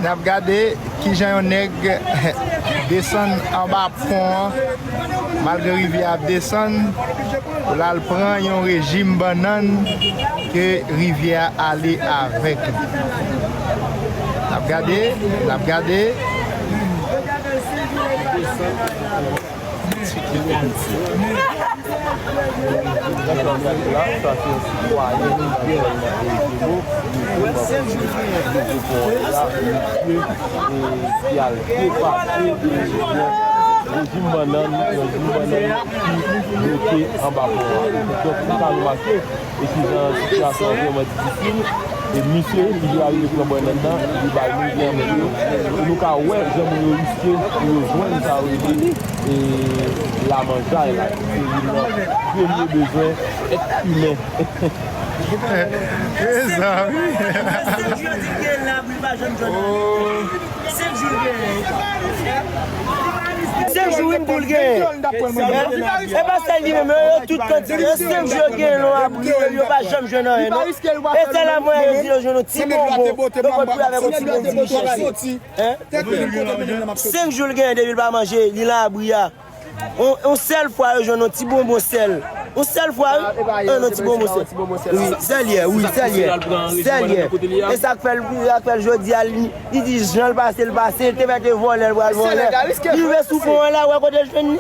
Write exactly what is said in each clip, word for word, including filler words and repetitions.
N ap gade kijan yon nèg desann anba pon an, malgre rivyè a ap desann, pou l al pran yon rejim bannann ke rivyè a ale avèk li. N ap gade, n ap gade. Sa se yon sitwayen ki nan zòn Ejibo, ki te pran pon an la, misye, e, ki al depase, e, yon rejim bannann, yon rejim bannann ki bloke anba pon an. Donk, nou ka remake, e kijan sitiyasyon an vrèman difisil. E misye, li te arive pran bannann nan, li bay moun ki nan men yo. E nou ka wè jan moun yo riske pou yo jwenn sa yo rele, e, lamanjay la, ki se youn nan premye bezwen èt imen. Mezanmi. Senk jou wi pou l genyen. E pa sèl li menm, yo, yo tout kantite. Yo senk jou yo genyen nan abri, yo, yo pa janm jwenn anyen, non. E sèl la mwen yo di yo jwenn yon ti bonbon. Yo konn pri avèk yon ti bonbon li chèche. Hein? Senk jou l genyen depi l pa manje, li nan abri a. On, on sèl fwa yo jwenn yon ti bonbon sèl. On sèl fwa, wi. An, yon ti bonbon sèl. Wi, sèl yè, wi, sèl yè. Sèl yè. E sa k fè l, sa k fè l jodi a, li, li di jan l pase, l pase, li te mèt vòlè, l pral vòlè. Li rive sou pon an la, wè kote l jwenn li.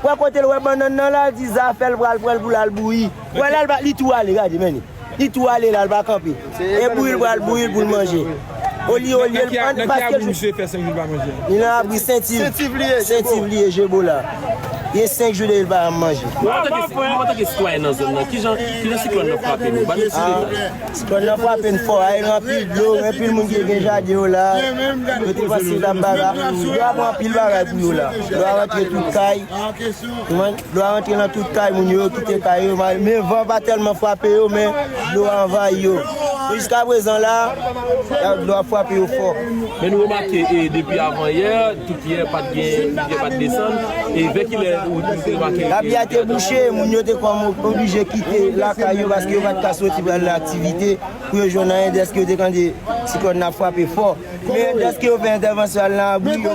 Wè kote l wè bannann nan la, l di zafè l pral pran l pou l al bouyi. Wè la, l pa, li tou ale, gade, men li. Li tou ale la, l pa kanpe. E bouyi l pral bouyi l pou l manje. Olye, olye, l pran, paske l jwenn. Li nan abri Sentiv. Sentiv li ye, Jebo la. Gen senk jou depi l pa janm manje. Mwen, antanke, mwen, antanke sitwayen nan zòn nan, kijan, kijan siklòn nan frape nou? Ban nou ti detay. Siklòn nan frape n fò, ay ranpli dlo, anpil moun ki gen jaden yo la. Yo te panse l ap bagay. Yo ap anpil bagay pou yo la. Yo ap rantre tout kay. Konprann? Dlo a rantre nan tout kay moun yo, yo kite kay yo, men van pa tèlman frape yo, men dlo a anvayi yo. Men jiskaprezan la, dlo ap frape yo fò. Men nou remake, e, depi avanyè, tout yè, pa t gen, rivyè pa t desann, e vè kilè ou, ou te remake? Labi a te bouche, moun yo te kòm oblije kite lakay yo paske yo pa t ka soti pral nan aktivite pou yo jwenn anyen dèske yo te tande siklòn nan ap frape fò. Men dèske yo fè entèvansyon al nan abri, yo